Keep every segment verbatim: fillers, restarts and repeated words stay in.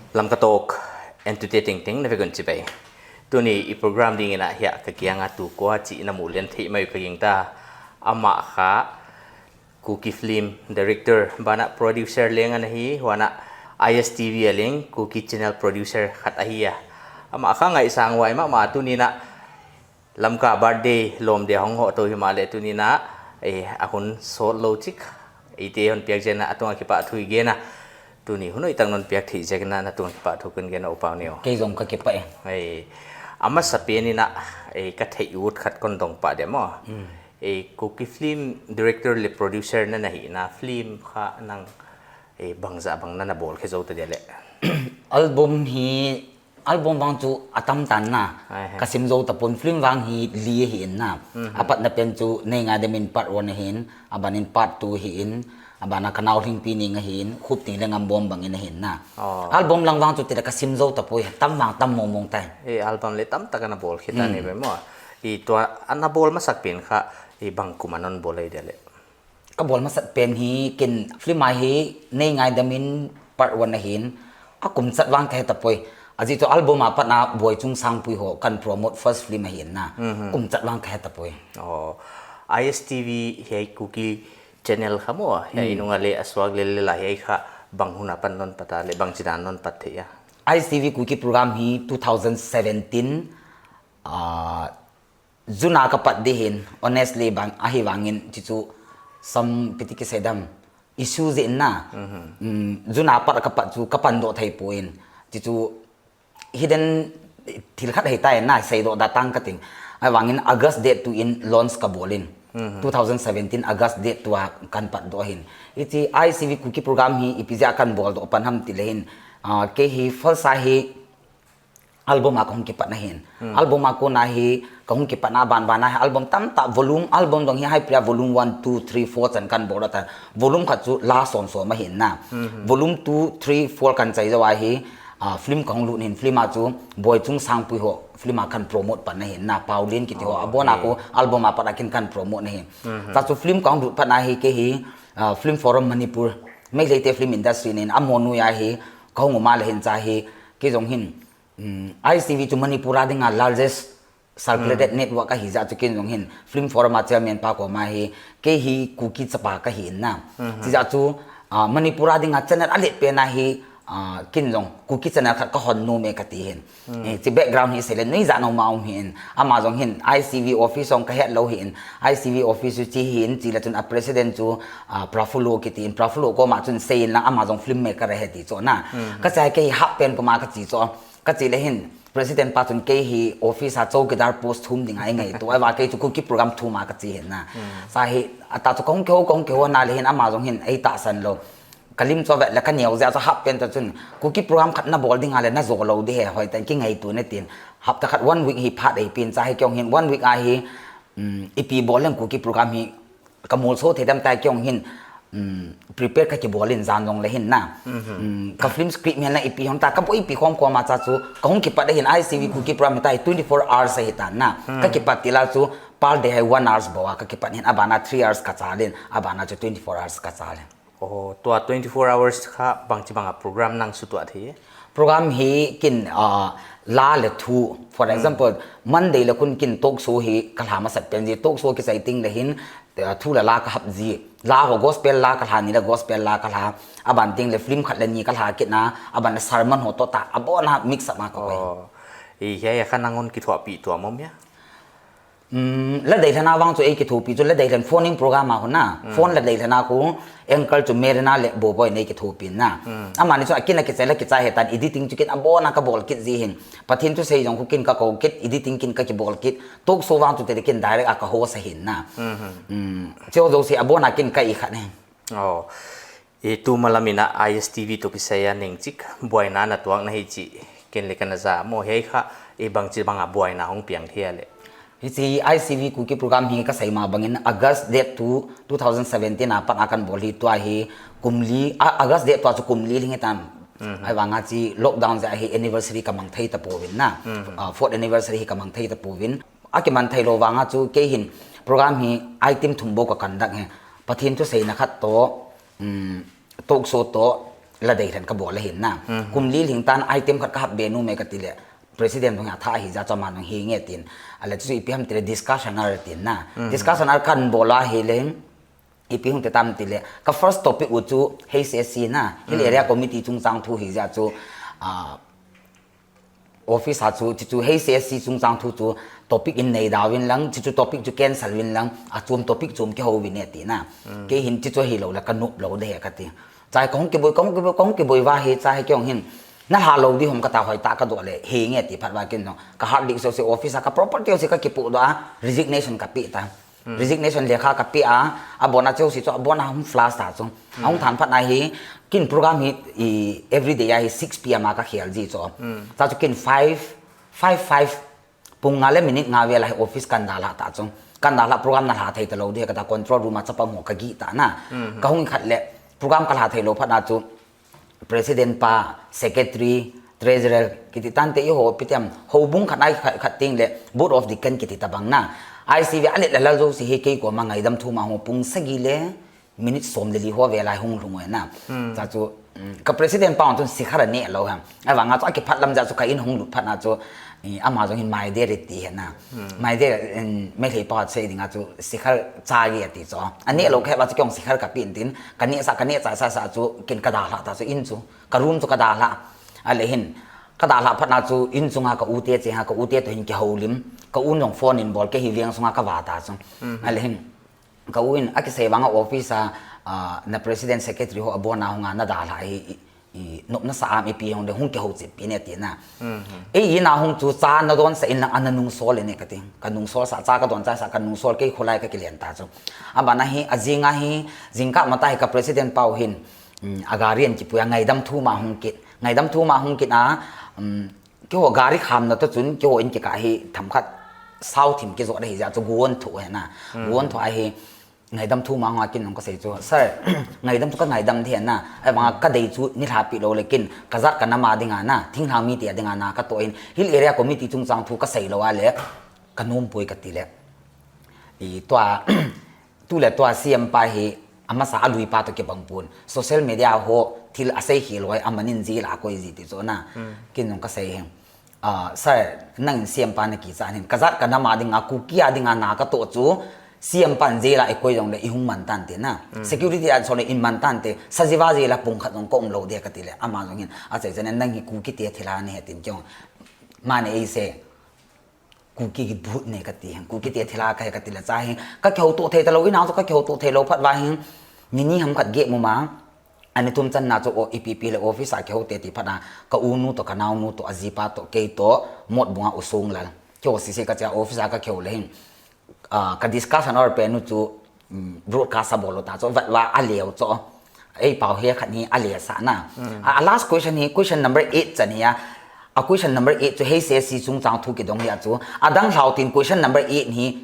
Lamka Talk, entute tengteng na vegon chibai. Tuni i program ding ina hia ka kianga tu ko a chi ina mu len thei mai ka ging ta. Ama kha Kuki Film Director, bana producer leng ana hi, wana I S T V a leng Kuki Channel Producer khat ahi a. Ama kha ngai sang wai ma ma tuni na Lamka birthday lom de hong ho to hi ma le tuni na, eh, a hun sot lo chik. Eite hon piak jena atunga kipa thu i gena. Tuni hun oi tang non piak thei jek na na tunga kipa thu kun gena upau neo. Kei jong ka kipa e. Ei, ama sa pe ni na, ei, ka thei ut khat kon dong pa de mo. Ei, Kuki Film Director le Producer na na hi na film kha nang, ei, bang ja bang na na bol khe jo ta de le. Album hi, album vang chu atam tan na. Ai he. Ka sim jo ta pon, film vang hi li hi in na. Apat na pen chu Nei Ngai Dem In part one ahin, aban in part two hi in, abana Ka Nau Lhingpi Ning ahin, Khup Ting Le Ngam Bom bang in ahin na. Oh. Album lang vang chu tila ka sim jo ta poi, tam vang tam mong mong tai. E album le tam taka na bol khita ni be mo. I tua ana bol masak pen kha, i bang kum anon bol ai de le. Ka bol masat pen hi kin film a hi Nei Ngai Dem In part one ahin, a kum chat vang ka he ta poi. Aji chu album a pat na Boi Chung Sangpui ho kan promote first film ahin na. Kum chat vang ka he ta poi. Oh, I S T V hi Kuki channel kha mo, hi nunga le aswak le le la hi kha bang huna pan non pata le bang chida non pat thei a. I S T V Kuki program hi two thousand seventeen, ah, June a ka pat di hin, honestly bang, ahi vangin, chi chu sam piti ki sedam issue jin na. Mm, June a pat ka pat chu ka pan do thei poi. Chi chu hidden thil khat hei tai na, sei do da tang ka ting. Ahi vangin August date two in launch ka bol in. Two thousand seventeen August date two a kan pat do hin. Ichi I S T V Kuki program hi ipi ja kan bol do pan ham ti le hin. Ah, kei hi first a hi album a ka hung kipat na hin. Album a kona hi ka hung kipat na ban ban na hi album tam ta volume, album dong hi Haipriya volume one, two, three, four chan kan bol ta. Volume khat chu la som som ahin na. Volume two, three, four kan chai jo a hi, ah, film ka hung lut hin, film a chu Boi Chung Sangpui ho film a kan promote pan na hin na, Paulin kiti ho. Oh, abon a ko album a pat a kin kan promote na hin. Ta chu film ka hung lut pat na hi kei hi, ah, Film Forum Manipur, Meitei te film industry nin amonu ya hi ka hung uma le hin cha hi kei jong hin. Mm, I S T V chu Manipur a dinga largest circulated network ahi ja chu kin jong hin Film Forum a chairman pa koma hi kei hi Kuki chapa ka hi na. Chi ja chu, ah, Manipur a dinga channel a let pen a hi, ah, kin jong Kuki channel khat ka hon nom e ka ti hin. Eh, chi background hi sei le nui ja no ma um hin. Ama jong hin I S T V office jong ka het lo hin. I S T V office chu chi hin chi le chun a president chu, ah, Prafulo kiti in Prafulo koma chun sei in lang ama jong filmmaker ahi ti chu na. Ka chai kei hap pen koma ka chi chu. Ka chi le hin, President pa chun kei hi office a chowkidar post thum ding a i ngai tu, ahi vang kei chu Kuki program thum a ka chi hin na. Sa hi, ata chu ka hung kihou, ka hung kihou na le hin ama jong hin ei tahsan lo. Ka lim chu vet le ka neo jeh a chu hap pen ta chun, Kuki program khat na bol ding a le na jo lo di he, hoi tan ki ngai tu ne tin. Hapta khat one week hi phat ei pin cha hi kei hung hin one week a hi, um, ipi bol leng Kuki program hi ka mol so thei dem tai kei hung hin, um, prepare ka kibol in jan jong le hin na. Um, ka film script hi na ipi hung ta, ka boi ipi khom khom a cha chu, ka hung kipat le hin I S T V Kuki program hi ta hi twenty-four hours ahi ta na. Ka kipat ti la chu, per day hi one hours bou a, ka kipat hin abana three hours ka chal in, abana chu twenty-four hours ka chal in. Oh, tua twenty-four hours kha bang chi bang a program nang sutua thei? Program hi kin, ah, la le thu. For example, Monday le kun kin talk show hi ka lha masat pen ji. Talk show kisai ting le hin, ah, thu le la ka hap ji. La ho gospel la ka lha ni le gospel la ka lha. Aban ting le film khat le ni ka lha kit na. Aban le sermon ho to ta. Abon a mix up ma ka koi. Oh. I hia hia kha nang hon kithuapi tua mom ya? Um, la dei lhana vang chu ei kithupi chu la dei lhan phone in program a hon na. Phone la dei lhana khu anchor chu Merina le Boboi nei kithupi na. Amani chu akin a kichai la kichai he tan editing chu kin abon a ka bol kit ji hin. Pathen thusei jong khu kin ka ko kit, editing kin ka kibol kit. Talk show vang chu te kin direct a ka host ahin na. Um, chu jo si abon a kin ka i khat ne. Oh. E, tu malam ina I S T V to kisai a neng chik, buaina na tuak na hi chi, ken le kana ja, mo hei kha, e bang chi bang a buaina hong piang thia le. Hichi I S T V Kuki program hi ka sai ma bangin August date two, two thousand seventeen a pat a kan bol hi tua hi kum li, a, August date tua chu kum li ling tan. Ahi vang a chi lockdown ja hi anniversary ka mang thei ta pouvin na. Ah, fourth anniversary hi ka mang thei ta pouvin. A ki man thei lo vang a chu kei hin program hi item thum bou ka conduct he. Pathen thusei na khat to, um, talk show to, la dei lhen ka bol ahin na. Kum li lhing tan item khat ka hap be nom e ka ti le, president jong hi a tha ahi jeh chun aman jong hi nge tin. A le chu ipi ham ti le discussion hour tin na. Discussion hour kan bol ahi le, ipi hung ti tam ti le, ka first topic u chu H S C na, Hill Area Committee chungchang thu hi jeh chun, ah, office a chu, chu, chu H S C chungchang thu chu topic in nei da uvin lang, chu, chu topic chu cancel uvin lang, a chom topic chom kihou uvin e ti na. Kei hin chu, chu hi lou le ka nop lou de ka ti. Chai ka hung kiboi, ka hung kiboi, ka hung kiboi va hi chai kei hung hin. Na lha lou di hom ka ta hoi ta ka do le, hi nge ti phat va kin no. Ka hard disk se office a ka property se ka kipu do a, resignation ka pe ta. Resignation lekha ka pe a, abon a cheu si chu, abon a hung flash ta chu. Ahung than phat na hi, kin program hi, i, every day a hi six P M a ka khel ji chu. Cha chu kin five, five, five, pung nga le minute nga vel a hi office kan dalha ta chu. Kan dalha program na lha thei ta lou di ka ta control room a chapang ho ka gi ta na. Ka hung khat le, program ka lha thei lou phat na chu. President pa, secretary, treasurer, kiti tante i ho pitem, ho bung khat ai khat, khat ting le, board of deacon kiti ta bang na. I C V a le la la zo si hi kei ko ma ngaidam thu ma ho pung sagi le, minute som le li ho ve lai hung lung na. Cha chu, mm, ka president pa on tun sikhar ne lo ham. Ai vang a chu a ki phat lam ja chu ka in hung lut phat na chu, i, ama jong hin mai de ri ti he na. Mai de, in, me thei pa sei ding a chu sikhar cha gi ati chu. A ne lo khe ba chu kyong sikhar ka pin tin, ka ne sa, ka ne cha sa sa chu kin ka da hla ta chu in chu, ka room chu ka da hla. A le hin, ka da hla phat na chu in chunga ka u te che ha, ka u te to hin ki ho lim, ka u jong phone in bol ke hi veng sunga ka va ta chu. A le hin, ka u in a ki sei vang a office a, a, na president secretary ho abon a hung a na da hla hi, i, i, nop na sa am ipi hung de hung ki ho che pi ne ti na. Ei, i na hung chu cha na don sa in lang ana nung sol ne ka ti. Ka nung sol sa cha ka don cha sa ka nung sol kei khulai ka ki len ta chu. A ba na hi, a jing a hi, jing ka ma ta hi ka president pau hin, mm, a gari an ki puya ngaidam thu ma hung kit. Ngaidam thu ma hung kit a, mm, kei ho gari kham na to chun, kei ho in ki ka hi tham khat sau thim ki zo da hi ja chu guon thu he na. Guon thu a hi, ngaidam thu ma nga kin nong ka sei chu, "Sir, ngaidam thu ka ngaidam the na, ai bang ka dei chu ni lha pi lo le kin, ka jat ka nam a ding a na, thinglhang mi te a ding a na, ka to in, Hill Area Committee chungchang thu ka sei lo a le, ka nom poi," ka ti le. I tua, tu le tua C M pa hi, a masa a lui pa to ki bang pun, social media ho, thil a sei hi lo ai, a manin ji la koi ji ti chu na, kin nong ka sei hi. Ah, sir, nang C M pa na ki cha hin. Ka jat ka nam a ding a, Kuki a ding a na ka to chu, C M pan jail a i koi jong le i hung man tan te na. Security an so le in man tan te, sa jiva jail a pung khat jong ka um lo de ka ti le, ama jong hin, a chai chai nang hi Kuki te thila ne he tin kyong. Ma ne ei se, Kuki ki but ne ka ti hin, Kuki te thila ka he ka ti le cha hin, ka kihou to thei ta lo, i na chu ka kihou to thei lo phat va hin, ni ni ham khat ge mu ma, Ani thum chan na chu o ipi pi le office a kihou te ti phat na, ka u nu to, ka nau nu to, a jipa to, kei to, Motbung a u Songlal. Kihou sisi ka cha office a ka kihou le hin. Ah, ka discussion or pe nu chu, mm, broadcast a bol ta chu, vat va a leo chu. Ei pau he khat ni a le sa na. A, a last question hi, question number eight chan hi a. A question number eight chu H S C chungchang thu ki dong hi a chu. A dang hlau tin question number eight hi,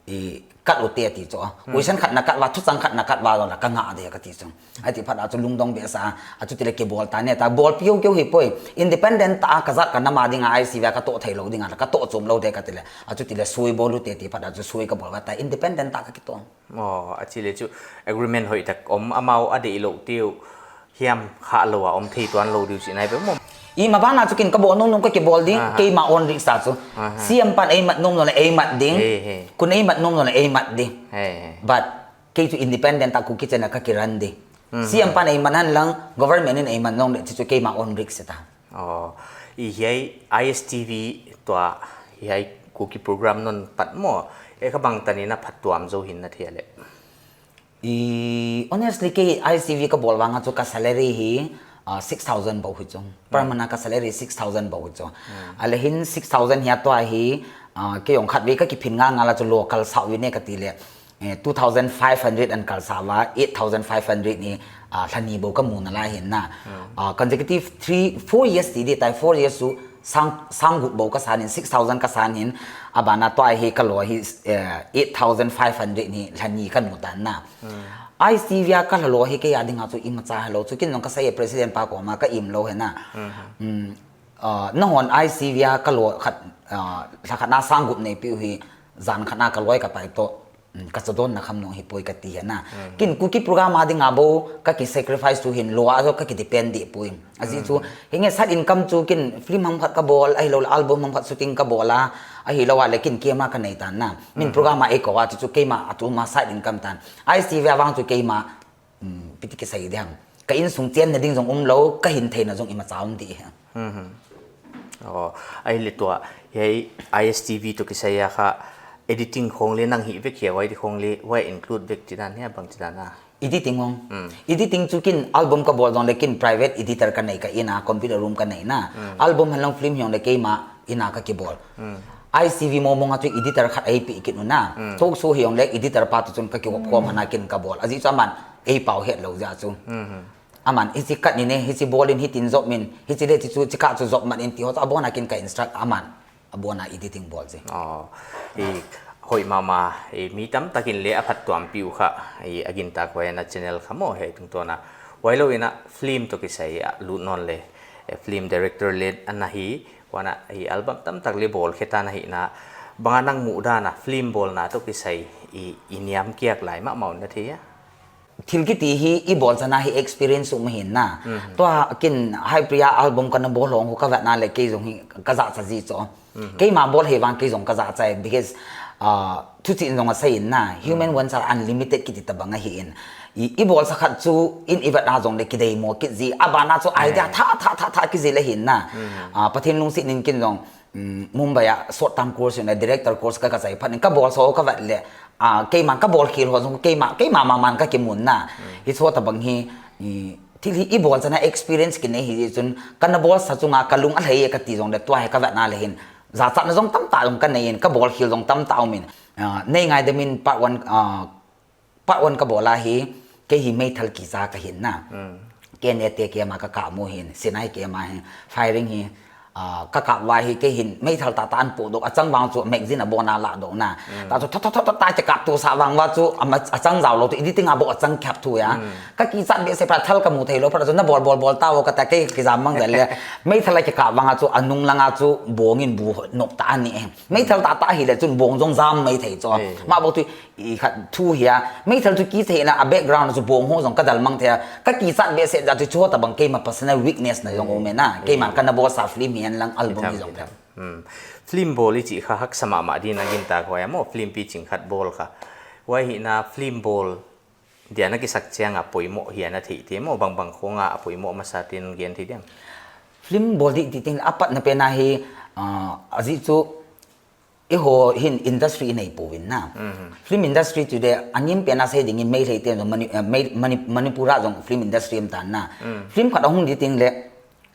i, kat u te ti chu. Question khat na kat va, thuchang khat na kat va, la ka nga de ka ti chu. Ai ti phat a chu lungdong be sa, a chu ti le ki bol ta ne ta, bol piu kiu hi poi. Independent ta ka jat ka nam a ding a I C V a ka to thei lo ding a, ka to chom lo de ka ti le. A chu ti le sui bol u te ti phat a chu sui ka bol ka ta, independent ta ka ki to. Oh, a chi le chu agreement hoi tak om amau a de lo tiu. Hiam kha lo a om thei tuan lo diu si nai be mo. I ma bana chu kin ka bol nung nung ka ki bol ding, keima own risk ta chu. C M pan ei mat nom nom le ei mat ding. Kun ei mat nom nom le ei mat ding. But kei chu independent ta Kuki channel ka ki run ding. C M pan ei man han lang, government in ei man nom le chu keima own risk ta. Oh, i hiai I S T V tua hiai Kuki program non pat mo. E ka bang tani na phat tuam zo hin na thia le. I, honestly, kei I C V ka bol vang a chu ka salary hi, ah, six thousand bou hi chu. Per month a ka salary six thousand bou hi chu. A le hin six thousand hi a tua hi, ah, kei ong khat ve ka ki phin nga nga la chu local sa u ne ka ti le. Eh, two thousand five hundred an kal sa va, eight thousand five hundred ni, ah, lhani bou ka mu na lai hin na. Ah, consecutive three, four years ti di tai, four years chu sang, sang gup bou ka san in, six thousand ka san in, a bana tua hi ka lo hi, eh, eight thousand five hundred ni lhani ka nu tan na. I C V a ka lo hi kei a ding a chu i ma cha lo chu kin nong ka sai president pa ko ma ka im lo he na. Mm, ah, na hon I C V a ka lo khat, ah, lha khat na sang gup nei piu hi zan khat na ka loi ka pai to. Kachadonna kham nung hipoi kati hi na. Kin Kuki program a dinga bou kaki sacrifice chu hin lou a jo kaki depend deh poi. Ajeh chu hinge side income chu kin film ham khat kabol, ahilou le album ham khat shooting kabol a, ahilou a le kin camera kanei tan na. Min program a eikou a chu chu keima atuma side income tan. I S T V a vang chu keima, ipi ti kisei ding ham, ka insung chenna ding jong umlou, kahin theina jong imacha um ding ahi. Ahile tua hi I S T V toh kisai a kha editing khong le nang hih vek hia, huai ti khong le huai include vek ti dan hia, bang ti dan a? Editing hong. Editing chu kin album kabol jongle kin private editor kanei, ka in a computer room kanei na. Album henlang film hijongle keima in a kakibol. I S T V mong mong a chu editor khat eipeh kit u na. Talk show hijongle editor pa toh chun kakigop khom hana kin kabol. Ajeh chu aman eipao het lou jeh chu. Aman hiche cut in e, hiche bol in, hitin jop in, hiche le hiche chu, hiche kah chu jop man in ti ho chu abona kin ka instruct, aman abona editing bol ji. Hoi mama, mi tamtah in le aphattuampi u kha, agintak huai na channel kha mo hi tungtawn a. Huailou in a film toh kisai a lut non le, film director le ana hi, huan a album tamtak le bol khe tan ahi na, banga nang mudan a film bolna toh kisai i niam kiak lai mama un nathei a? Thil kiti hi ibol chan a hi experience um ahin na. Tua kin Haipriya album kana bol hong khu kavet na le kei jong hi kajahcha ji chu. Keima bol hi vang kei jong kajahcha e, because thuchih in jong asei in na, human wants are unlimited kiti tabang ahin. Ibolsa khat chu in ivet na jongle kideimo kit ji, abana chu idea thah thah thah thah kijil ahin na. Pathen lungset in kin jong Mumbai a short term course in a director course ka kachai phat in kabol sa ho kavet le, keiman kabol khel ho jong keima, keima maman kakimun na. Hiche ho tabang hi thil hi ibol chan a experience kinei hi chun kana bolsa chunga kalung alhai e kati jongle tua hi kavet na le hin jachatna jong tamtah jong kanei in, kabol khel jong tamtah um in, nei ngaidam in part one, part one kabol a hi kei hi meithal kicha kahin na. Kei nete keima kakap mu hin, Sinai keima hi firing hi kakap uva hi kei hin meithal tahtah ahin pohdoh, achang vang chu magazine a bon a ladoh na. Tah chu tha tha tha tha tah kikap tohsah vang uva chu achang jaolou toh editing a bou achang kap thu a. Kakichat behseh, phat thal kamu theilou phat chu nabol bol bol tao kati a kei kijam mang jeng le. Meithal a kikap vang a chu anung lang a chu bong in bu nop tah ani e. Meithal tahtah ahile chun bong jong jam mai thei chu. Mabou tu ikhat thu hi a, meithal chu kicha hina a background chu bong ho jong kadal mang thei a, kakichat behseh jeh chu hiche ho tabang keima personal weakness na jong um e na, keiman kana bolsa film hi henlang album hi jong le. Film bol ichi kha haksa mama din agintak huai a mo, film piching khat bol kha. Huai hi na film bol dia nakisak cheng a poimo hi a nathei te mo, bang bang khong a apoimo masa tin gen thei diam? Film bol di ti tin apatna pen a hi, ajeh chu eiho hin industry inei pouvin na. Film industry chu de anem pen a sei ding in Meitei ten jong Mani-, eh, Mei-, Mani-, Manipur a jong film industry um tan na. Film khat ahung di teng le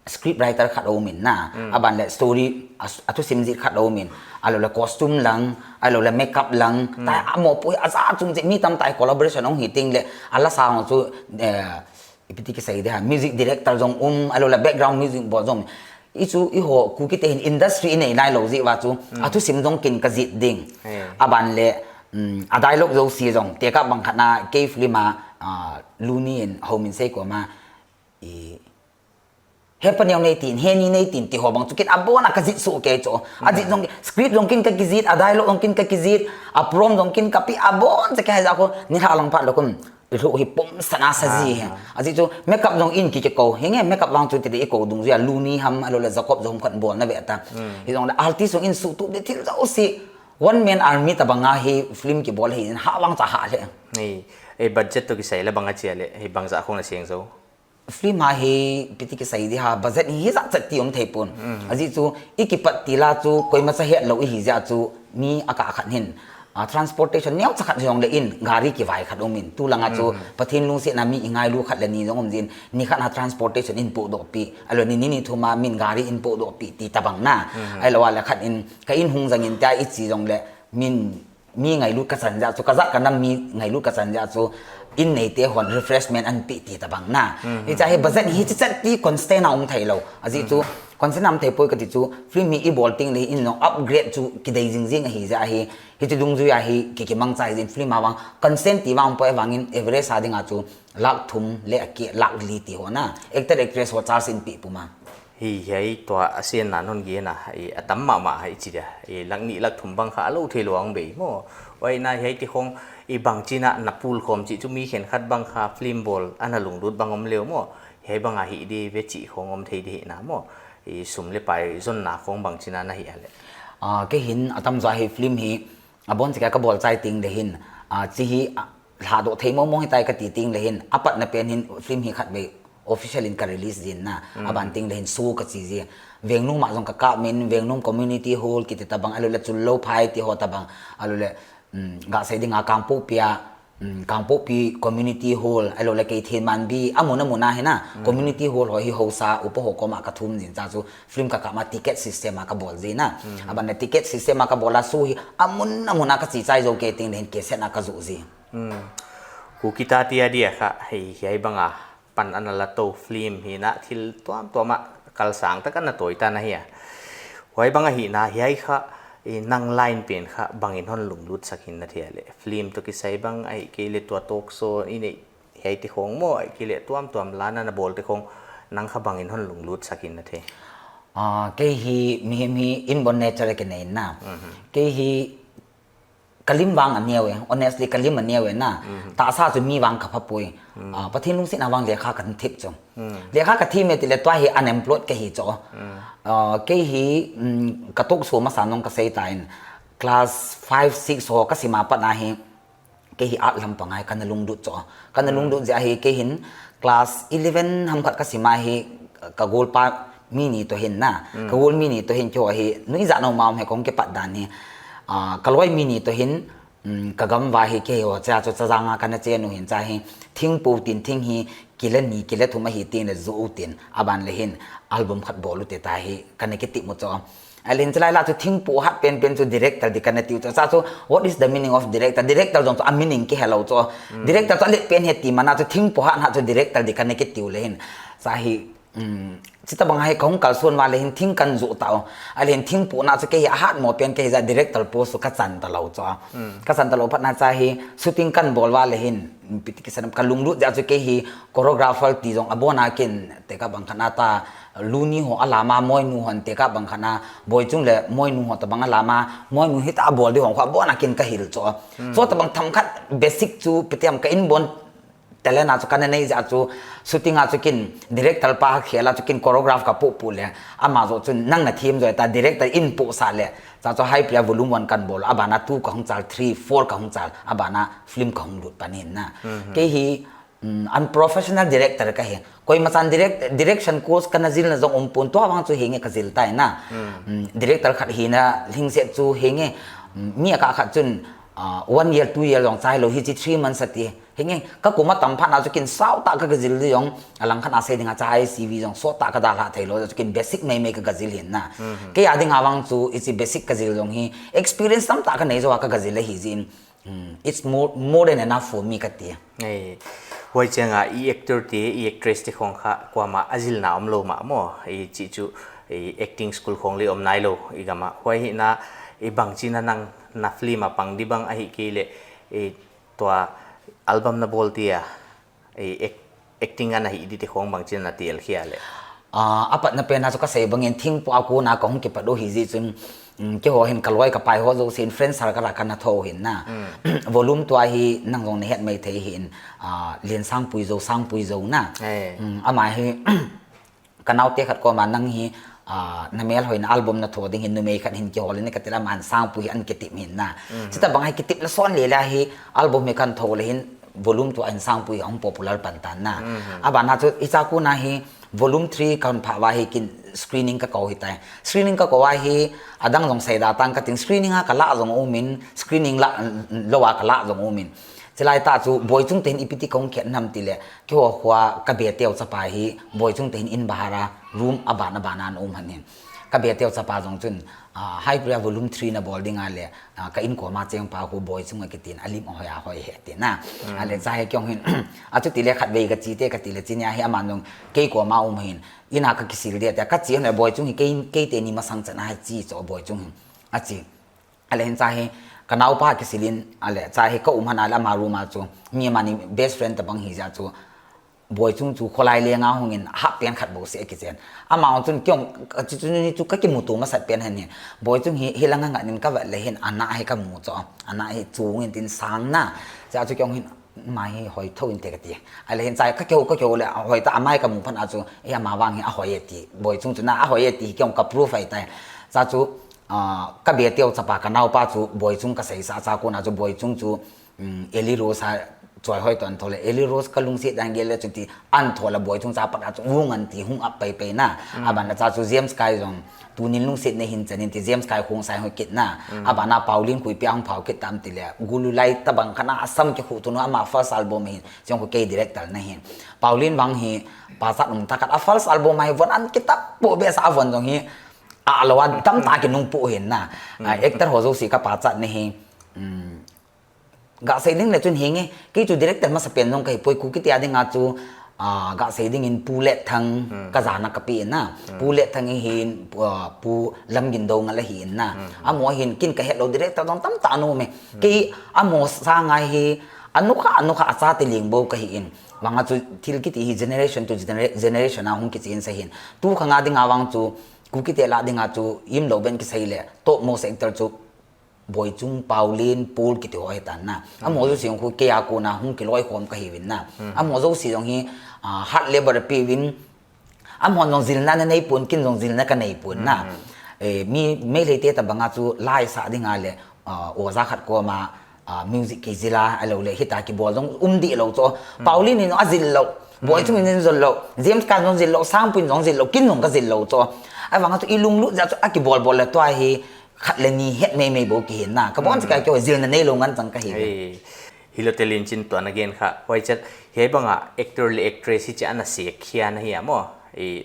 script writer khat aum in na. Aban le story a, athusim jih khat aum in. Ahilou le costume lang, ahilou le makeup lang. Tah a mopoh aja chung jeh mi tamtah collaboration ahung hi teng le ala sa hung chu, eh, ipi ti kisei di ham, music director jong um, ahilou le background music bol jong. Hichu eiho Kuki te hin industry inei nailou jeh uva chu, athusim jong kin kajih ding. Aban le, um, a dialogue jouse jong, tekah bang khat na kei film a, ah, Luni in houin sei koma, i, he paneo nei tin, he ni nei tin, ti ho bang chu kin abon a kajih soh kei chu. Ajih jong, script jong kin kakijih, a dialogue jong kin kakijih, a prompt jong kin kapeh, abon cha kei hijeh a kon, nilhah lang phat lou kon. Ilhuh hi pum sana sa ji hi. Ajeh chu makeup jong in ki, kikou. Hinge makeup vang chu ti di eikou dungjuia Luni ham, ahilou le Jacob jong kan bol na ve ta. Hijongle artist jong in suhtup di thil jouse. One man army tabang a hi film kibol hi in ha vang cha ha le. Ni, ei budget toh kisai le bang a chia le, hi bang ja khong na seng jo. Film a hi ipi ti kisei di ham, budget hi hijat chet ti um thei pon. Ajeh chu ikipat til a chu koima cha hetlou ihi jeh a chu mi akah khat hin, ah, transportation neocha khat jong le in gari kivai khat um in. Tu lang a chu Pathen lungsetna mi ingailu khat le ni jong um jin. Ni khat a transportation in pohdoh peh. Ahilou ni ni ni thum a min gari in pohdoh peh ti tabang na. Ahilou a le khat in ka in hung jang in tia ichi jong le min mi ngailut kachan jeh chu, kajat kanam mi ngailut kachan jeh chu, in neite hon refreshment ahin peh ti tabang na. Hiche hi budget hi hichat ti constant a um thei lou. Ajeh chu constant a um thei poi kati chu, film hi ibol teng le in jong upgrade chu kidei jing jing ahi jeh hi, hiche dungjuia hi ki, kimangcha hi jin film a vang constant ti vang poi vang in average a ding a chu lakh thum le akeh lakh li ti ho na. Actor actress ho charge in peh pum a. Hi, hiai tua a sen na non gi na, i a tam mama hai chi dia. I lak ni lak thum bang kha a lo thei lo ang bei mo. Wai na hiai ti khong i bang chi na na pul khom chi chu mi khen khat bang kha film bol ana lunglut bang om leo mo. Hiai bang a hi di ve chi khong om thei di hi na mo. I sum le pai zon na khong bang chi na na hi a le. A, kei hin a tam zo hi film hi a bon chi ka ka bol chai ting le hin. A, chi hi a, hla do thei mo mo hi tai ka ti ting le hin. A pat na pen hin film hi khat bei official in ka release din na, a ban ting le hin su ka chi ji. Vengnum ma zong ka ka min, Vengnum Community Hall kiti ta bang, a lo le Chul Lo Phai ti ho ta bang, a lo le, um, ga sei ding a Kangpokpi a, um, Kangpokpi Community Hall, a lo le kei thei man bi, a mun a mun a hi na, community hall ho hi ho sa, upa ho koma ka thum din cha chu, film ka ka ma ticket system a ka bol ji na. A ban le ticket system a ka bol a su hi, a mun a mun a ka chi chai zo kei ting le hin ke sen a ka zu ji. Ku kita ti a dia kha, hei, hiai bang a, pan ana la to film hi na thil tuam tuam a kal sang tak ana toi ta na hi a. Huai bang a hi na hiai kha i nang line pen kha bang in hon lunglut sak hin na thei le. Film to kisai bang a hi kei le tua talk show i nei hiai ti khong mo a hi kei le tuam tuam la na na bol ti khong nang kha bang in hon lunglut sak hin na thei. Ah, kei hi mihem hi inborn nature ke nei na. Kei hi Kalim vang a neo e, honestly, kalim a neo e na. Ta sa chu mi vang ka pha pui. Ah, Pathen lungset na vang lekha kan thip chu. Lekha ka thip me ti le tua hi unemployed ka hi chu. Ah, kei hi, mm, ka tok so masa nong ka sei ta in. Class five, six ho ka sima pat na hi. Kei hi art lam pangai ka na lunglut chu. Ka na lunglut jia hi kei hin class eleven ham khat ka sima hi ka gol pa mi ni to hin na. Ka gol mi ni to hin kyo hi nui za no ma he kong ke pat dan hi. Ah, ka loi mi ni to hin, mm, ka gam va hi kei ho cha chu cha janga ka na che nu hin cha hi thing pu tin thing hi kile ni kile thum a hi tin le zu u tin a ban le hin album khat bol u te ta hi ka na ki ti mu chu. A lin chalai la chu thing pu hat pen pen chu director di ka na ti u chu. Cha chu what is the meaning of director? Director jong chu a meaning ki hello chu. Director chu a let pen he ti mana chu thing pu hat hat chu director di ka na ki ti u le hin. Cha hi Um, chita bang hai kong kal suan va le hin thing kan zu ta o. A le hin thing pu na chu kei hi a hat mo pen kei hi za director post chu ka chan ta lo chu. Ka chan ta lo pat na cha hi shooting kan bol va le hin piti ki sanam ka lunglut ja chu kei hi choreographer ti jong a bon a kin te ka bang khat na ta Luni ho a lama Moinu hon te ka bang khat na Boichung le Moinu ho ta bang a lama Moinu hi ta a bol di hong kho a bon a kin ka hil chu. So ta bang tham khat basic chu piti am ka inborn talent a chu ka na nei ja chu shooting a chu kin director pa khel a chu kin choreograph ka pu pu le ama jo chu nang na thim jo ta director in pu sa le cha chu Haipriya volume one kan bol a bana two ka hung chal three four ka hung chal a bana film ka hung lut panin na kei hi um, unprofessional director ka hi koi ma chan direct direction course ka na zil na jong um pun tua wang chu hinge ka zil tai na um, director khat hi na hing se chu hinge um, mi a ka khat chun uh, one year two year long chai lo hi chi three months ati Hinge, ka kuma tam phat na chu kin sau ta ka, ka zil di jong, a lang khat na sei ding a cha I C V jong, so ta ka dal ha thei lo, chu kin basic mai mai ka, ka zil hin na. Kei a ding a vang chu, i chi basic ka zil jong hi, experience tam ta ka nei jo a ka, ka zil hi jin. Hmm, it's more, more than enough for me ka ti. Ei, huai chang a, i actor te, i actress te khong kha, kuama a zil na om lo ma mo, i chi chu, i acting school khong le om nai lo, i gam a. Huai hi na, i bang chi na nang, na film a pang di bang a hi kei le, i Tua album na bol ti a, ei, ac-, acting ana hi di ti khong bang chin na ti el khia le. Ah, a pat na pen a chu ka sei bangin thing pu a ku na ka hung kipat u hi ji chun, um, kei ho hin ka loi ka pai ho jo sin friend circle a ka na tho hin na. Volume tua hi nang jong na het mai thei hin, ah, Lian Sangpui jo, Sangpui jo na. Eh. Um, ama hi Ka naute khat koma nang hi, ah, na mel hoina album na tho ding hin numei khat hin kihol in ka ti le aman Sangpui hi an kitip hin na. Chita bang hi kitip le son le le hi album hi kan tho le hin volume two a hin Sangpui hi hung popular pan tan na. A ban na chu i cha ku na hi volume three kan pha va hi kin screening ka ko hi tai. Screening ka ko va hi adang jong sei da tang ka ting screening a ka la jong um in screening la lo a ka la jong um in. Chilai ta chu Boichung te hin ipi ti kong khen nam ti le, keiho khua ka be teu chapa hi Boichung te hin in bahar a room a ban a ban a na um han hin. Ka be teu chapa jong chun, ah, Haipriya volume three na bol ding a le, ah, ka in koma cheng pa khu Boichung a kitin a lim a hoi a hoi he ti na. A le cha he kiong hin, a chu ti le khat vei ka chi te ka ti le chi nia hi aman jong kei koma um hin. Ina ka kisil dia te ka chi hin le Boichung hi kei, kei te ni masang chan a hi chi cho Boichung hin. A chi. A le hin cha hi, ka naupa kisil in, a le cha hi ka um han a le ama room a chu, mi ama ni best friend ta bang hi ja chu, Boichung chu kholai lenga hungin hah pen khat bou seh akichen. Ama chun kiong chu chu ni chu kakimuto masat pen hen hi. Boichung hi hilanga ngat in kavet le hin ana hi kamu chu. Ana hi chungin tin sang na. Cha chu kiong hin mai hi hoi tho inte kati. Ahile hin chai kakeo kakeo le hoi ta amai kamu phat a chu e ama vang hi ahoi e ti. Boichung chu na ahoi e ti kiong ka proof ai tai. Cha chu kabe teu chapa kanaopa chu Boichung kaseisa cha kona chu Boichung chu Eli Rose a choi hoi ton thole Eli Rose kalungset dan gel le chu ti an thola Boichung cha pat a chu ngun ti hung ap pai pai na. Aban la cha chu James Kai jong tunin lungset nei hin chanin ti James Kai khung sai hoi kit na. Abana Pauline Khuipi a hung phau kit tam ti le gulu lai tabang kana asam kikhu tunu ama first album hin jong khu kei director na hin. Pauline vang hi pachat um ta khat a first album a hi von an kitap po be sa von jong hi a lo a tam ta kinung po hin na. Actor ho jouse ka pachat nei hi. Ga sei ding le chun hinge, kei chu director masa pen jong kahi poi, Kuki te a dinga chu ga sei dingin Pu Letthang kajana kape na. Pu Letthang hi hin Pu Lamgindou nga la hi in na. Amo hin kin kahet lou director jong tam ta nu me. Kei amo sanga hi anukha anukha acha te ling bou kahi in. Vanga chu thil kiti hi generation to generation a hung kichen sa hin. Tu khanga dinga vang chu Kuki te la dinga chu imlou ben kisei le top most actor chu Boichung, Pauline, Paul kiti ho hitan na. Amo jouse jong khu kei a kona hung kiloi khom kahiuvin na. Amo jouse jong hi hard labor peuvin. Amahon jong jilna nanei pon, kin jong jilna kanei pon na. Mi Meitei te tabanga chu laisa dinga le oja khat koma music kei jila alou le hita kibol jong um dih lou chu. Pauline in jong ajil lou. Boichung in jong jil lou. James Kai jong jil lou. Sangpui in jong jil lou. Kin jong kajil lou chu. Ahivanga chu ilunglut jeh chu akibol bol le tua hi khat le ni het meimei bou kihin na. Kabon chu ka kihoi jilna neilou ngan chang kahi. Hilou te Linchin tua nagen kha. Hoi chat, hibanga actor le actress hiche ana sekhia na hi amo.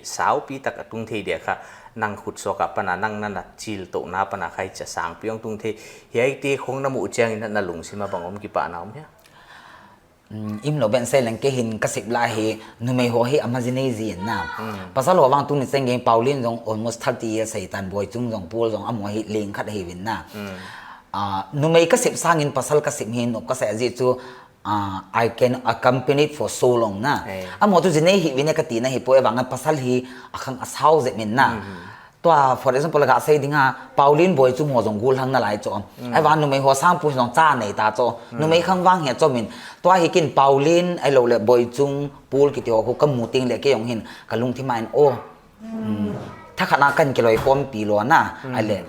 Saupi tak atung thei dia kha. Nang khut soka pana, nang nana chil tohna pana kha hiche sangpi ong tung thei. Hiai te khong namu chang in nalungsim a bang om kipana om hia? Imlou ben sei leng kei hin kasep lai hi numei ho hi ama jinei jin na. Pasal ho vang tuni chan gei Pauline jong almost thirty years ahitan, Boichung jong, Paul jong, amo hi leng khat ahiuvin na. Numei kasep sangin pasal kasep hi nop kasei ajeh chu I can accompany it for so long na. Amo chu jinei hiuvin e katina hi poi, ahivanga pasal hi akhang asao jep in na. Tua, for example, ga sei dinga, Pauline Boichung ho jong gollhang nalai chu. Ahivang numei ho Sangpui jong cha nei ta chu. Numei khang vang hi achomin. Tua hi kin Pauline, ahilou le Boichung, Paul kiti ho khu kamu teng le kei jong hin kalungthim a in o. Thakhat na kan kiloi khompi lou na. Ahile,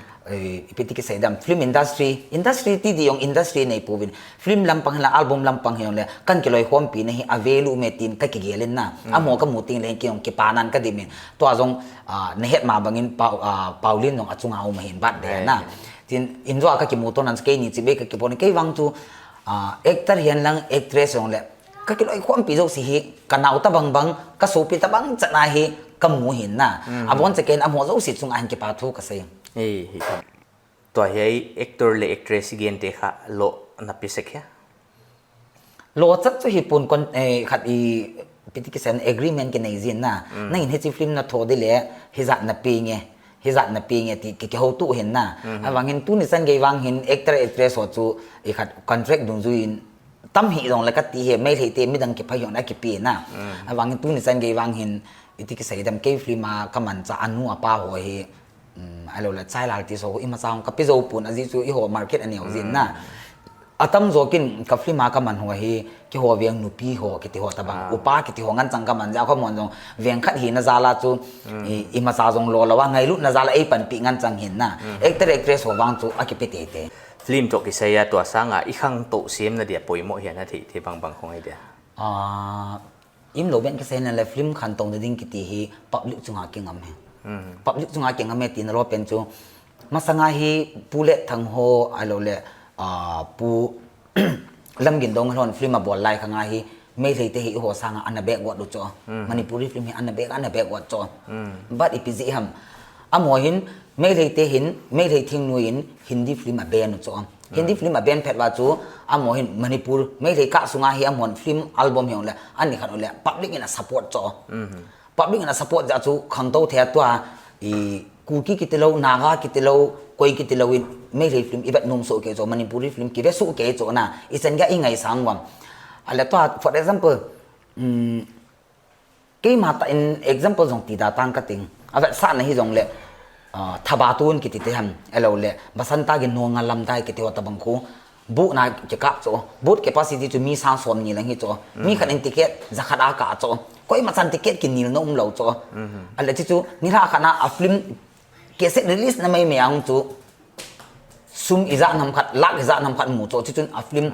ipi ti kisei dam, film industry, industry ti di jong industry nei pouvin. Film lampang hinla, album lampang hinle, kan kiloi khompi na hi a value um e tin kakigel in na. Amo kamu teng le kei jong kipanan kadim in. Tua jong nahet ma bangin Pauline jong achunga um ahin bat de na. Tin, injo a kakimuto nan keini chibai kakibon kei vang chu actor hihen lang actress jong le kakiloi khompi jouse hi kanao tabang bang, kasopi tabang chan a hi kamu hin na. Abon cheh ken amo jouse chunga hin kipa thu kasei. Tua hiai actor le actress igente kha lo napi sek hia? Lo chat chu hipon kon, khat ipi ti kisei agreement kinei jin na. Nangin hiche film natho ding le hijat nape nge, hijat nape nge ti ki, kihouto hin na. Ahivangin tuni chan gei vang hin actor actress ho chu ikhat contract dungjuiyin tam hih jongle kati hi Meitei te midang kipha hih jongle akipe na. Ahivangin tuni chan gei vang hin iti kisei dam kei film a kamanchah anu apa ho hi ahilou le child artist ho imacha hung kape jou pon ajeh chu eiho market aneo jin na. Atamjo kin ka film a kaman ho hi keiho veng nupi ho kiti ho tabang, upa kiti ho ngan chang kaman jeh a, amahon jong veng khat hina jal a chu imacha jong lo lou a ngailutna jal a eipanpi ngan chang hin na. Actor actress ho vang chu akipe teitei. Film toh kisai a tua sanga ikhangtou semna dia poimo hi ana thei thei bang bang khong ai dia? Imlou ben kisei na le film khantouna ding kiti hi public chunga kingam hi. Public chunga kingam hi tina lou pen chu masanga hi Pu Letthang ho ahilou le Pu Lamgindou hon film abol lai khanga hi Meitei te hi eiho sanga ana backward u chu. Manipuri film hi ana back, ana backward chu. But ipi jeh ham? Amaho hin Meitei te hin, Meitei thingnu in Hindi film a ban u chu. Hindi film a ban phat uva chu amaho hin Manipur, Meitei kah sunga hi amahon film album hi jongle ani khat u le public in a support chu. Public in a support jeh a chu khangtou thei a tua i Kuki kiti lou, Naga kiti lou, koi kiti lou in Meitei film ivet nom soh kei chu, Manipuri film kive soh kei chu na, ichan gei a ingaisang uvam. Ahile tua, for example, Keima tah in example jong ti da tang kating. Avetsahna hijongle, ah, Thabatun kiti te ham, ahilou le, Basanta Ginonga Lamdai kiti ho tabang khu, boat na kikap chu, boat capacity chu mi sang som ni lang hi chu, mi khat in ticket, jakhat a kap chu, koima chan ticket kinelna umlou chu. Ahile chu chu, nilhah khat na a film, cassette release na maimai a hung chu, sum ijat ham khat, lakh ijat ham khat mu chu, chuchun a film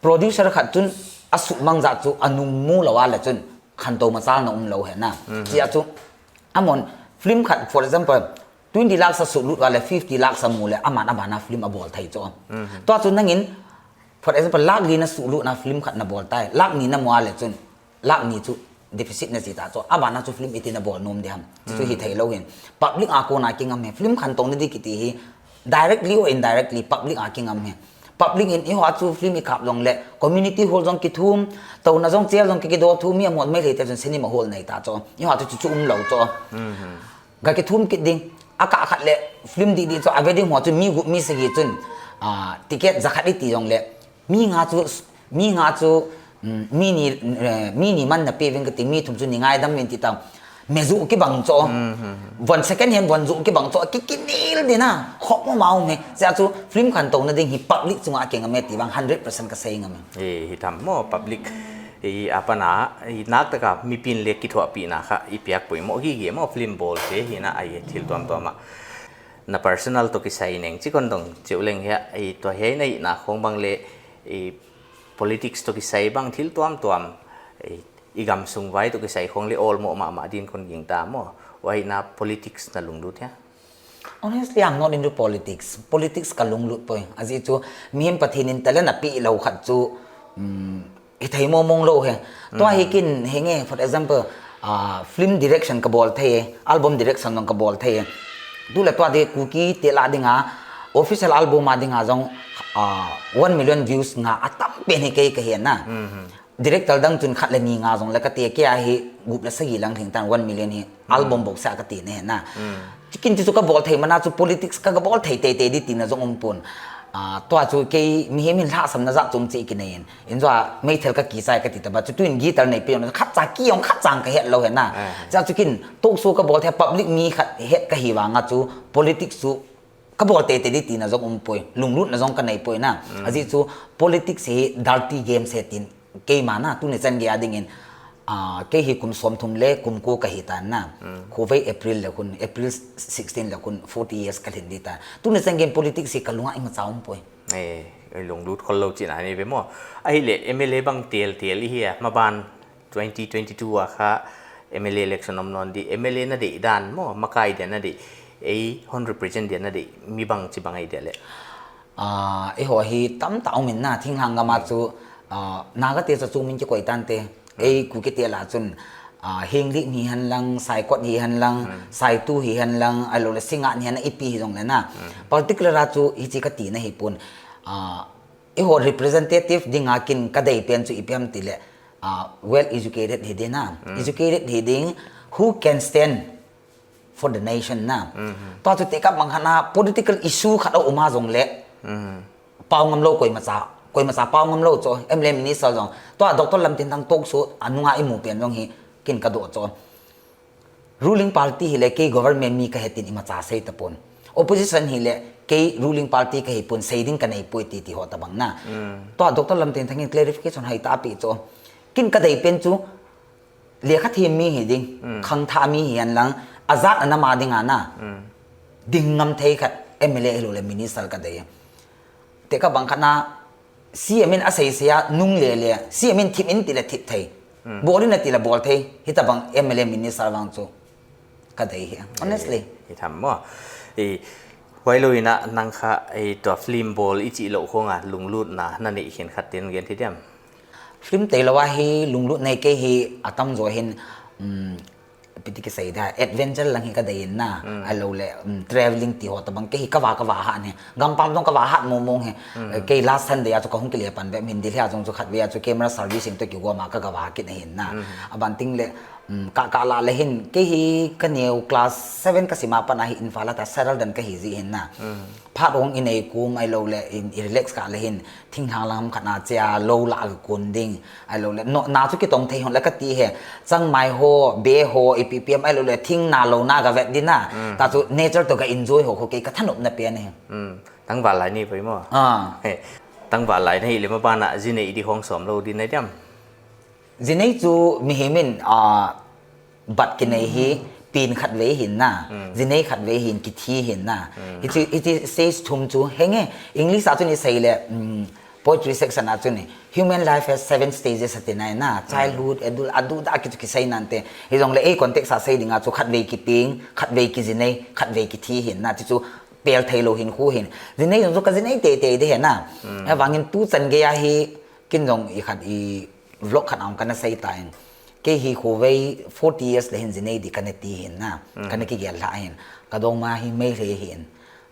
producer khat chun asuhmang jat chu anung mu lou a le chun khantou machal na umlou ahi na. Chia chu amahon film khat, for example, twenty lakhs asuhlut uva le fifty lakhs amu le aman abana film abol thei chu. Tua chu nangin, for example, lakh li nasuhlut na film khat nabol tai, lakh ni namu a le chun lakh ni chu deficit naji ta chu, abana chu film iti nabol nom ding ham. Chu chu hithei lou hin. Public a kona kingam ahi, film khantou na ding kiti hi, directly or indirectly, public a kingam ahi. Public in eiho a chu film ikap jongle, community hall jong kithum, touna jong chair jong ki, kido thum, mi amahon Meitei te chun cinema hall nei ta chu. Eiho a chu chu, chu umlou chu. Ga kithum kit ding, akah khat le film didi chu, ave ding ho chu mi gup mi sagi chun, ah, ticket jakhat iti jongle, mi nga chu, mi nga chu, mm, mi ni, eh, mi ni man na pe vin kati, mi thum chu ni ngaidam vin ti ta. Me ju kibang chu. Von second hand von ju kibang chu, ki, kinel ding na, khop mo mau me. Chia chu film khantou na ding hi public chunga kingam e ti vang hundred percent kasei ngam e. Eh, hi tham mo public. I, apana, i, nak taka mipin le kithuahpina kha, i piak poimo gige mo film bol te hi na, ai thil tuam tuam a. Na personal to kisai neng, chi kon dong, chiu leng hia, i, tua hia na i na khong bang le, i, politics to kisai bang thil tuam tuam, i, i gam sung vai to kisai khong le olmo mama din kon ging ta mo, wai na politics na lunglut hia. Honestly, I'm not into politics. Politics ka lunglut poi. Ajeh chu, mihem Pathen in talent apeh lou khat chu, um, hithei mong mong lou he. Tua hi kin, henge, for example, ah, film direction kabol thei, album direction jong kabol thei. Tule tua di Kuki te la dinga, official album a dinga jong, ah, one million views nga atam pen hi kei kahi na. Director dang chun khat le ni nga jongle kati, kei a hi gup le sagi lang lhing tan, one million hi album bou sa kati ne na. Chikin chu kabol thei mana chu politics ka, kabol thei tei tei di tina jong um pon. Ah, tua chu kei mihem hin lhahsamna jat chom chi kinei in. In jua meithal ka kichai kati taba chu tuin guitar nei pe jong khat cha ki jong khat chang kahet lou he na. Cha chu kin talk show kabol thei public mi khat het kahi vanga chu politics chu kabol tei tei di tina jong um poi, lunglutna jong kanei poi na. Ajeh chu politics hi dirty games he tin keima na, tuni chan gei a dingin, ah, kei hi kum som thum le kum ko kahi tan na. Khovei April le khun, April sixteen le khun, forty years kalhin di tan. Tuni chan gei politics hi kalunga imacha um poi. Eh, lunglut khol lou china ni ve mo. Ahile M L A bang tel tel ihi a, maban twenty twenty-two a kha M L A election om non di, M L A na dei dan mo, makai dia na dei, ei hon represent dia na dei, mi bang chi bang ei dia le. Ah, eiho hi tamtah um in na, thinglhang gam a chu, ah, Naga te chu chu min kikoi tante, ei Kuki te la chun, ah, Henglep hi hen lang, Saikot hi hen lang, Saitu hi hen lang, ahilou le Singngat hi hen lang, ipi hi jong le na. Particular a chu hichi kati na hi pon, ah, eiho representative dinga kin kadei pen chu ipi ham ti le, ah, well educated hi ding na. Educated hi ding, who can stand for the nation na. Tua chu tekah bang khat na political issue khat a um a jong le, pau ngam lou koimacha, koimacha pau ngam lou chu, M L A minister jong. Tua Doctor Lamtinthang talk show a nunga imu pen jong hi kin kadoh chu. Ruling party hi le kei government mi kahi tin imacha sei tapon. Opposition hi le kei ruling party kahi pon, sei ding kanei poi ti ti ho tabang na. Tua Doctor Lamtinthang in clarification hai ta pi chu. Kin kadei pen chu lekha them mi hi ding, khangthah mi hi hen lang, ajat a nam a dinga na. Ding ngam thei khat M L A hilou le minister kadei. Tekah bang khat na C M in asei sei a nung le le, C M in thip in ti le thip thei. Bol in ati le bol thei. Hitabang M L A minister vang chu kadei hi. Honestly. Hi tham mo. I, huai lou ina nang kha, i, tua film bol ichi lou khong a lunglutna na nei khen khat tin gen thi diam. Film tei lou a hi lunglut nei kei hi atam jo hin, um, piti kisei da, adventure lang hi kadei in na, ahilou le, um, travelling ti ho tabang kei hi kava kava ha ne. Gampam jong kava ha mong mong hi. Kei last Sunday a chu kahung kile pan ve min Delhi a jong chu khat ve a chu camera servicing to kigom a kagava kit ahin na. Aban ting le, Ka ka la le hin, kei hi ka neo class seven ka sima pat a hi Imphal a ta settle down ka hi ji hin na. Phat hong i nei kum ahilou le, i relax ka le hin, thinglhang lam khat na chia lo la ka kun ding. Ahilou le, no, na chu kitong thei hon le ka ti he. Changmai ho, be ho, ipi pi ham ahilou le, thing na lo na ka vet ding na. Ta chu nature to ka enjoy ho, ho kei ka thanop na pen hi. Tangval lai ni poi mo. Ah. He, tangval lai na hi le ma bana, ji nei di hong som lo di na diam. Ji nei chu mihem in, ah, bat kinei hi, pin khat vei hin na, ji nei khat vei hin, kithi hin na. Hichi, hichi stage thum chu, henge, English a chu ni sei le, um, poetry section a chu ni, human life has seven stages ati nai na, childhood, adult, adu da ki chu kisei nante. Hijong le, ei context a sei ding a chu khat vei kiping, khat vei ki ji nei, khat vei kithi hin na, ti chu pel thei lo hin khu hin. Ji nei jong chu ka ji nei te te de he na. Avangin tu chan gei a hi, kin jong i khat i vlog khat ong kana sei ta in. Kei hi khovei forty years le hin ji nei di kana ti hin na. Kana kigel lha hin. Ka dongma hi Meitei hin.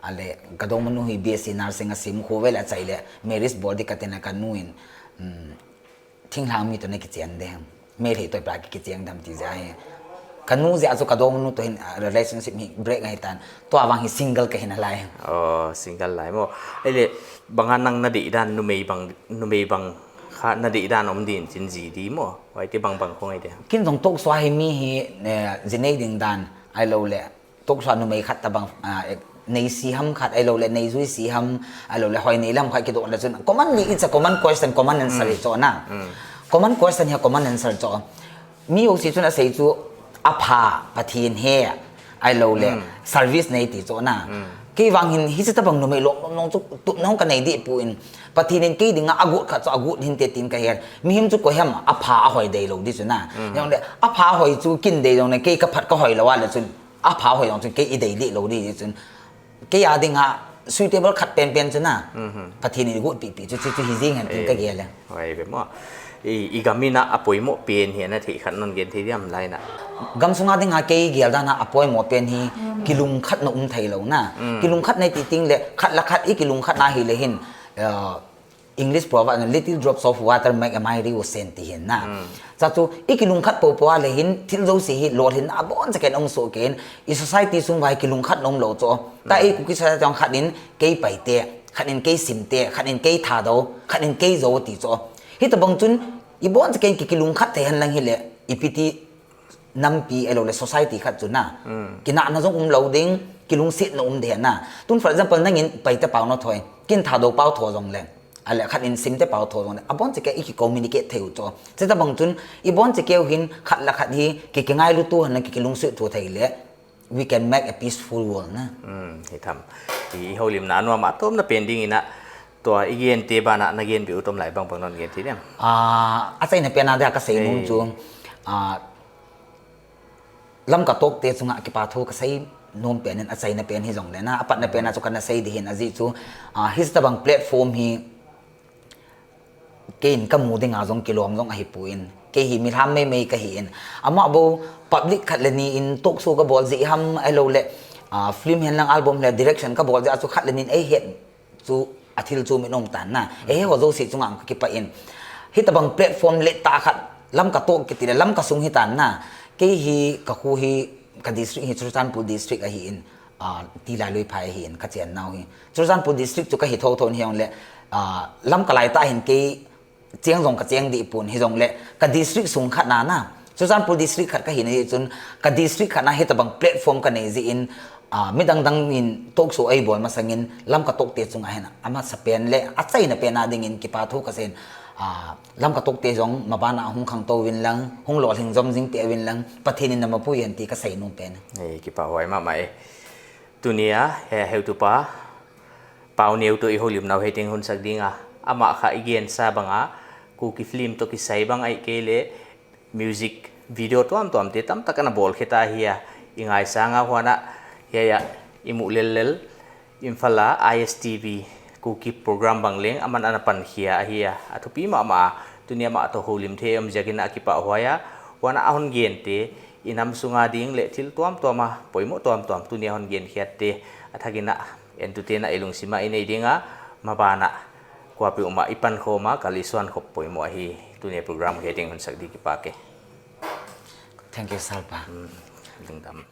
Ale, ka dongma nu hi B S C nursing a sim khovei le achai le. Marriage bol di ka ti na ka nu in. Um, thinglhang mi to na kichen de. Meitei to pa ki kichen dam ti ja hi. Ka nu ja chu ka dongma nu to hin, ah, relationship hi break ahi tan. To avang hi single ka hin alai. Oh, single lai mo. Ele, banga nang na di dan numei bang, numei bang kha na di dan om din chin ji di mo. Wai ti bang bang khong ai de. Kin jong talk show hi mi hi, eh, ji nei ding dan ahilou le. Talk show numei khat ta bang, ah, eh, nei si ham khat ahilou le, nei jui si ham ahilou le, hoi nei lam khat kidoh le chun. Commonly, it's a common question, common answer hi chu na. Common question hi common answer chu. Mi ho si chun asei chu apha Pathen he ahilou le, service nei ti chu na. Kei vang hin hichi tabang numei lom lom nong chu tup nong ka nei di pu in. Pathen in kei dinga agot khat chu agot hin te tin ka her. Mihem chu koi ham apha ahoi dei lo di chu na. Jong le apha hoi chu kin dei jong le kei ka phat ka hoi lo a le chun. Apha hoi jong chun kei i dei di lo di chun. Kei a dinga suitable khat pen pen chu na. Pathen in i got pi pi chu chu chu hi jing hen tin ka gel le. Hoi ve mo. I, i gam in a apoimo pen hi na thei khat non gen thei diam lai na. Gam sunga dinga kei gel dan a apoimo pen hi kilungkhat na um thei lo na. Kilungkhat nei ti ting le khat la khat i kilungkhat na hi le hin, uh, English proverb na, "Little drops of water make a mighty ocean," ti hin na. Cha chu i kilungkhat po po a le hin thil jouse hi lolhin abon cha ken ong so ken i society sung vai kilungkhat nom lo chu. Ta i Kuki society jong khat in kei Paite, khat in kei Simte, khat in kei Thadou, khat in kei Zo ti chu. Hitabang chun i bon cha ken ki kilungkhat thei hen lang hi le i piti nampi ahilou le society khat chu na. Kinahna jong um lo ding, kilungsetna um de na. Tun for example, nangin Paite pao na thoi, kin Thadou pao tho jong le. Ale khat in Simte pao tho jong le. Abon cheke i ki communicate thei u chu. Chutabang chun, i bon cheke u hin khat la khat hi, ki, kingailu tu hen, ki, kilungset tu thei le. We can make a peaceful world na. Hi tham. I, i houlimna nu ama tom na pen ding in a, tua i gen te bana na gen bi u tom lai bang bang non gen ti nem. Ah, achaina pen a dia ka sei nom chu. Ah, Lamka Tokte chunga kipa thu ka sei nom pen in achaina pen hi jong le na, apatna pen a chu kana sei di hin ajeh chu, ah, hitabang platform hi kei in ka mu dinga jong kilom jong ahi pu in, kei hi mi lham mei mei ka hi in, ama bo public khat le ni in talk show ka bol ji ham ahilou le, ah, film hen lang album le direction ka bol ji a chu khat le ni in ei het chu a thil chu min um tan na. Ei ho jouse chunga ka kipah in. Hitabang platform le ta khat Lamka Tok kiti le Lamka sung hi tan na. Kei hi ka khu hi ka district hi Churachandpur district ahi in, ah, ti lai lui phai ahi in ka chen nau hi. Churachandpur district chu ka hi tho tho hi jong le, ah, Lamka lai ta hin kei cheng jong ka cheng di pun hi jong le ka district sung khat na na. Churachandpur district khat ka hi na hi chun ka district khat na hitabang platform ka nei ji in, ah, midang dang in talk show ei bol masang in Lamka Tokte chunga hin amasa pen le achaina pen a ding in kipa thu ka sei in, ah, Lamka Tokte jong mabana hung khangtou vin lang, hung lolhing jom jing te vin lang, Pathen in na mapui hen ti ka sei nom pen. Ei, kipa huai mama e. Tunia, he, heutupa, Pau Neo to i houlimnau hi teng hun sak dinga. Ama kha i gensa banga, Kuki film to kisai bang ahikei le, music video tuam tuam te tamtak ana bol khita hi a, i ngaisanga huana, hi a, i mu lel lel, Imphal a I S T V, Kuki program bang leng, aman ana pan khia ahi a, athupi mama, tunia ama to houlim the, um ziakin a kipa huai a, huana ahon gen te, i nam sunga ding le thil tuam tuam a, poimo tuam tuam, tunia hon gen khiat te, athakin a, entute na i lungsima i nei dinga, mabana, kuapi uma i pan khoma, kal i suan khop poimo ahi, tunia program hi teng hun sak di kipa ke. Thank you, Salpa. Lungdam.